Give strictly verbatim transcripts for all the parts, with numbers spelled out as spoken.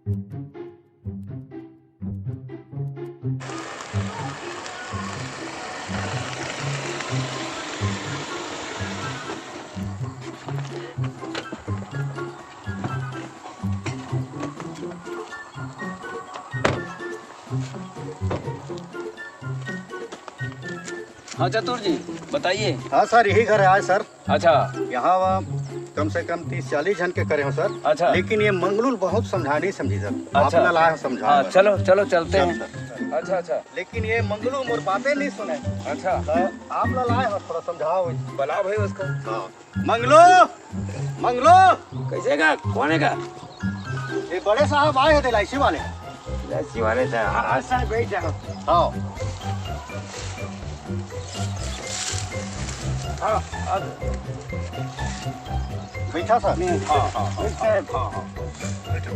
हाँ चतुर जी, बताइए। हाँ सर, यही घर है आज सर। अच्छा। यहाँ वहाँ कम से कम तीस चालीस झन के करे हों सर। अच्छा। लेकिन ये मंगलू ल बहुत समझाय नहीं समझी सर। अच्छा। आप ला लाए हों समझाय हाँ, बर। चलो, चलो चलते चल हैं। सर। अच्छा, अच्छा। लेकिन ये मंगलू मोर बातें नहीं सुने। अच्छा। तो आप ला लाए हों थोड़ा समझाओ। बलाओ भाई उसको। हाँ। मंगलू, मंगलू। कैसे का? कौन है का? ये बड़े साहब आए हैं एल आई सी वाले। एल आई सी वाले से, हाँ, हाँ, सर, बैठ जाओ। हाँ। हाँ, आ जाओ। बैठा सर। नहीं, हाँ, हाँ, हाँ, बैठ जाओ। हाँ, हाँ। बैठो, बैठो।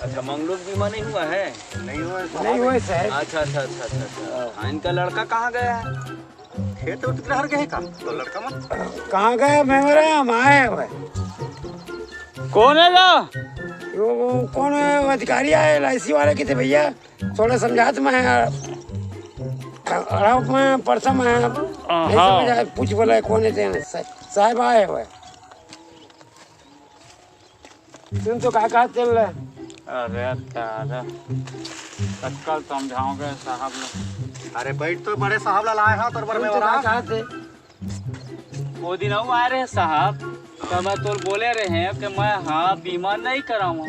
अच्छा, मंगलू का बीमा नहीं हुआ है? नहीं हुआ है, नहीं हुआ है, साहब। अच्छा, अच्छा, अच्छा, अच्छा, अच्छा। हाँ। हाँ, इनका लड़का कहाँ गया है? खेत उत डहर गए का तो लड़का मन। कहाँ गए? मैं मेरा हम आए हैं भाई। कौन है गा? वो, वो कौन है? अधिकारी आए, एल आई सी वाले के थे भैया, थोड़ा समझात मैं अड़ाव में पड़ता मैं। हाँ, नहीं हाँ। समझ आया, पूछ बोला है, कौन है तेरे? सा-, साहब आए हुए। सुन तो का, का चल रहा है? अरे दादा, कतका ल समझाओगे साहब लोग। अरे बैठ तो, बड़े साहब ला लाए हैं तोर बर सुन में तो का, का थे? वो दिन अउ आए रहे साहब, तो मैं तोर बोले रहे कि मैं हाँ बीमा नहीं कराऊँ,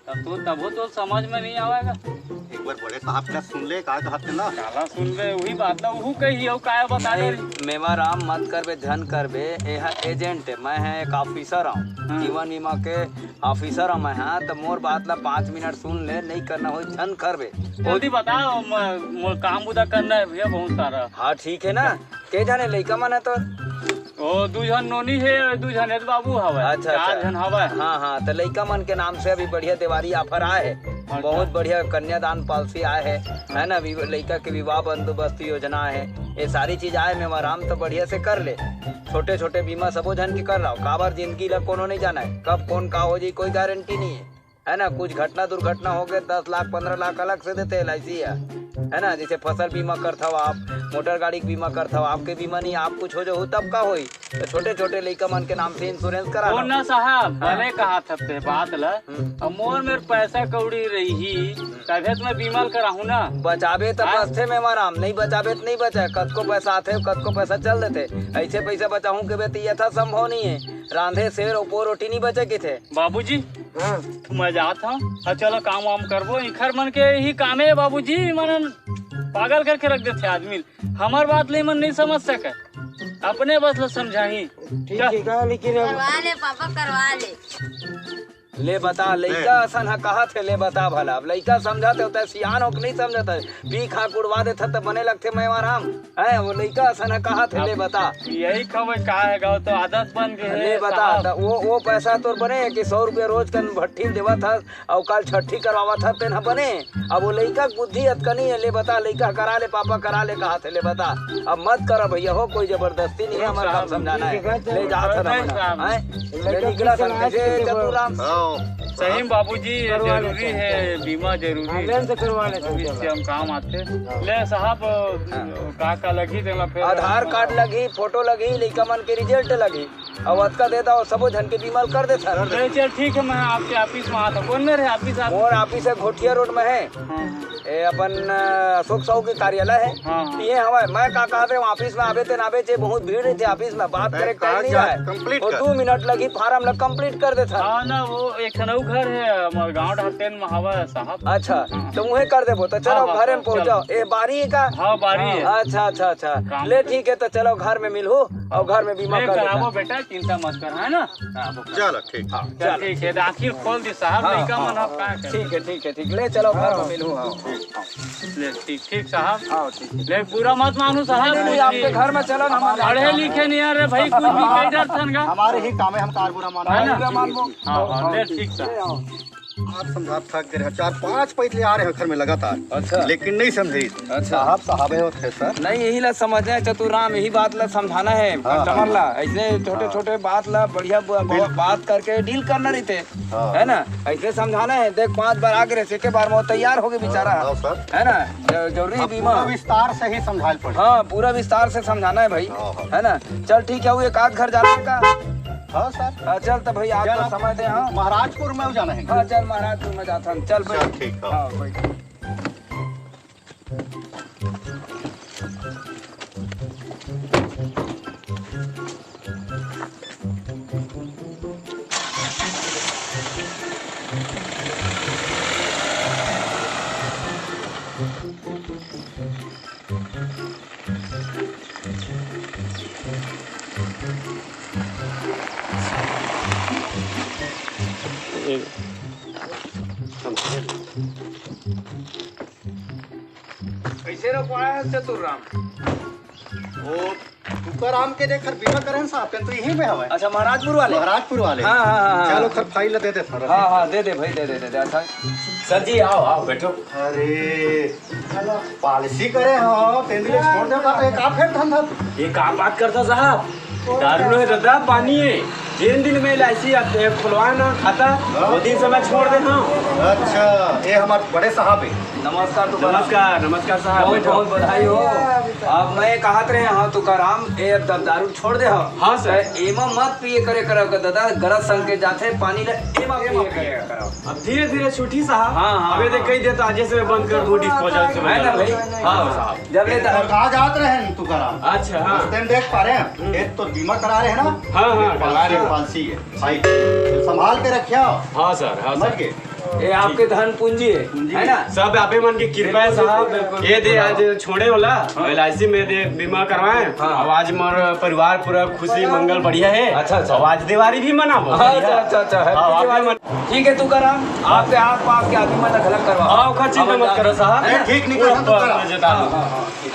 तब तो, तबो तो समझ में नहीं आवेगा। एक बार बड़े साहब का सुन ले, का कहत हे ना। काला सुन ले, वही बात ना, वहू कही, अउ काय बता दे। नहीं, मेवा राम मत करबे, झन करबे, एहा एजेंट है, मैं है एक ऑफिसर हूँ, हाँ। जीवन बीमा के ऑफिसर हूँ मैं, हाँ, तो मोर बात ला पाँच मिनट सुन ले, नहीं करना होई, झन करबे। जल्दी बताओ, म-, मोर काम बुदा करना है भैया, बहुत सारा। हाँ, ठीक है ना, के जाने लइका मन है तो ओ, दू झन नोनी हे, दू झन एद बाबू हवय। अच्छा, चार अच्छा। झन हवय। हाँ, हाँ, त लइका मन के नाम से अभी बढ़िया देवारी ऑफर आए हे। अच्छा। बहुत बढ़िया कन्यादान पॉलिसी आए हे, है ना? वि-, लइका के विवाह बंदोबस्त योजना आए हे। ये सारी चीज आए, मेवा राम तो बढ़िया से कर ले। छोटे-छोटे बीमा सबो झन के कर लाओ। काबर जिंदगी ला कोनो नहीं जाना है, कब कौन का हो जाई, कोई गारंटी नहीं है। है ना, कुछ घटना दुर्घटना हो गए, दस लाख पन्द्रह लाख अलग से देते एल आई सी है, है ना? जैसे फसल बीमा करथव आप, मोटर गाड़ी के बीमा करथव, आपके बीमा नहीं, आप कुछ हो जाहू तब का होई? तो छोटे छोटे लइका मन के नाम से इंश्योरेंस करा कौन लो। ना साहब, हाँ। बने कहा था ते बात ला। हम्म। अब मोर मेर पैसा कौड़ी रही, हम्म। तभे तो मैं बीमा ल कराहूँ ना। बचाबे त हाँ। बचथे मेवा राम, नहीं बचाबे त नहीं बचे। कतको पैसा आथे, कतको पैसा चल देथे। ऐसे पैसा बचाहूँ के बेटी यथा संभव नहीं है। रांधे सेर अउ पो रोटी नहीं बचे किथे। बाबूजी, हाँ। मैं जात हूँ। अब चलो काम वाम करबो। इखर मन के ही कामे हे बाबूजी, मन पागल करके रख देथे आदमी। हमर बात ले मन नहीं समझ सके, अपने बस ल समझाही। ठीक, चल। ठीक है, लेकिन अब करवा ले पापा, करवा ले। ले बता, लइका असन ह कहा थे, ले बता भला। अब लइका समझत हे, तैं सियान हो के नहीं समझत हे। पी खा के उड़वा देथस त बने लगथे मेवा राम। हैं, वो लइका असन ह कहा थे, ले अब बता। यही खबर का है, गाँव तो आदत बन गए ले है बता, साहब। त वो, वो पैसा तोर बने है कि सौ रुपया रोज कन भट्ठी ल देवत हस, अउ काल छट्ठी करवावत हस, तेन ह बने? अब वो लइका के बुद्धि अतका नहीं है, ले बता, लइका करा ले, पापा करा ले, कहा थे, ले बता। अब मत करा भैया हो, कोई जबरदस्ती नहीं है, हमारा काम साहब, समझाना है। ठीक है, ले जात है ना नहीं मना, साहब। हैं? ले लड़की निकला के सन, लाज कैसे के चतुराम? हाँ। सही में बाबूजी, ये करवा जरूरी लेते हैं। है, बीमा जरूरी हाँ, है। लेन से करवा लेते हैं, भविष्य चलो। हम काम आते। हाँ। ले साहब, हाँ। का का लगही तेला फिर? आधार कार्ड लगही, फोटो लगही, लइका मन के रिजल्ट लगही, अउ अतका दे दव, सबो झन के बीमा ल कर देथन। ले चल ठीक है, मैं आपके ऑफिस में आता। कौन में रहे ऑफिस आप? मोर ऑफिस है घोटिया रोड में है। हाँ, हाँ। ए अपन, अ, अशोक साहू के कार्यालय है। हाँ, हाँ। ये हवय, मैं का कहत हूँ, ऑफिस में आबे ते ना आबे, जे बहुत भीड़ रहिथे ऑफिस में, बात अरे, करे के टाइम कहाँ नहीं जा, है। Complete वो कर। दू मिनट लगही, फार्म ला complete कर देथन। हाँ ना, वो एक ठन अउ घर है, हमर गाँव ढाटेन में हवय साहब। अच्छा, हाँ। तो उहे कर देबो, तो चलो हाँ, हाँ, घरे में चलो। पहुँचाओ। ए, बारी है का? हाँ, बारी है। अच्छा, अच्छा, अच्छा। काम ले, कर। ठीक है, तो चलो घर में मिलहू अउ घर में बीमा ले, कर देथन। कराबो बेटा, चिंता मत कर, है ना? हाँ, वो कर। चलो, ठीक। हाँ, चल, चलो। ठीक है, आखिर खोल दी साहब, हाँ, लइका हाँ, मन अब हाँ। का करे? ठीक है, ठीक है, ठीक। ले चलो, घर में हाँ। मिलहू, हाँ। ले, ठीक, ठीक साहब। हाँ, ठीक है। ले, बुरा मत मानू साहब, नहीं, नहीं, कुछ आपके भी। घर में चलो ना, हमारे पढ़े लिखे नहीं है रे भाई, कुछ भी कह डरथन गा। हमारे ही काम है, हम कार बुरा मानो। है ना? बुरा मानबो। हाँ, हाँ, ले, ठीक साहब। बात समझा थक गए हैं, चार पांच पैज ले आ रहे हैं घर में लगातार। अच्छा। लेकिन नहीं समझे। अच्छा। साहब, साहब है होते सर। नहीं, यही ला समझना है चतुर राम, यही बात ला समझाना है हाँ, कस्टमर हाँ। ला। ऐसे छोटे हाँ। छोटे बात ला बढ़िया ब- ब- बिल्कुल। बात करके डील करना रहते, हाँ। है ना? ऐसे समझाना है। देख, पांच बार आ गए, एक बार में वो तैयार हो गए बेचारा, हाँ, सर। है ना? ज- जरूरी अब बीमा। पूरा विस्तार से ही समझाना पड़ेगा। हाँ, पूरा विस्तार से समझाना है भाई, हाँ, हाँ। है ना? चल ठीक है, वो एक आध घर जाना है का? हाँ सर। हाँ, चल तो भाई, आज चल तो आप समय दे, हाँ। महाराजपुर में जाना है। हाँ, चल महाराजपुर में जाता हूँ, चल भाई। चल ठीक है। हाँ भाई। कैसे रखवाया है चतुर राम? वो तुकाराम के देख बीमा करे हैं साहब, तो यही में हवे। अच्छा, महाराजपुर वाले? महाराजपुर वाले। हाँ, हाँ, हाँ, हाँ। चलो, खर फाइल दे दे थोड़ा। हाँ, हाँ, दे दे भाई, दे दे, दे दे। अच्छा। सर जी, आओ, आओ, बैठो। अरे, पॉलिसी करे हो, तेंदुले छोड़ दे, बात एक आप फिर धंधा। ये का बात करता साहब? दारू नहीं दादा, पानी है। जिन दिन में एल आई सी आते हैं, खुलवाए ना खाता, वो दिन से मैं छोड़ दे हूँ। अच्छा, ये हमारे बड़े साहब है। नमस्कार तुकाराम। नमस्कार, नमस्कार साहब, बहुत, बैठो। बहुत बधाई हो। अब मैं कहत रहे हाँ तुकाराम, ये अब द-, दारू छोड़ दे हो। हाँ सर। तो एमा मत पिए करे करो के दादा, गलत संकेत जाथे, पानी ले एमा पिए करे करो। अब धीरे धीरे छूटी साहब। हाँ, हाँ, अबे देख हाँ। कही देता, आज से मैं बंद कर दूँ डिस्पोजल से है ना बंद कर भाई? दूँ। हाँ साहब। जब ले और कहाँ जात रहे हैं तुकाराम? अच्छा, हाँ। उस टाइम देख पा रहे हैं, हम्म। एक तो बीमा करा रहे हैं ना? हाँ, हाँ, करा रहे हैं। पॉलिसी है भाई, संभाल के रखिया। हाँ सर, हाँ समझ सर। गए? ये आपके धन पूंजी है, पूंजी है ना? सब आपे मन की कृपा है बिल्कुल, साहब। बिल्कुल, ये दे बिल्कुल। आज छोड़े वाला हाँ। एल आई सी में दे बीमा करवाए। हाँ। अब आज मोर परिवार पूरा खुशी मंगल बढ़िया है। अच्छा, अच्छा। अब आज दिवाली भी मनाबो। अच्छा, अच्छा, अच्छा, हाँ, happy आपे दिवाली। मन ठीक है तुकाराम, आपके आसपास के आदमी मन ला घलक करवा। हाँ, ओखर चिंता मत करो साहब। अरे, ठीक नहीं पूरा कर, हम तो पूरा करा। जता दो। हाँ, हाँ, ठीक।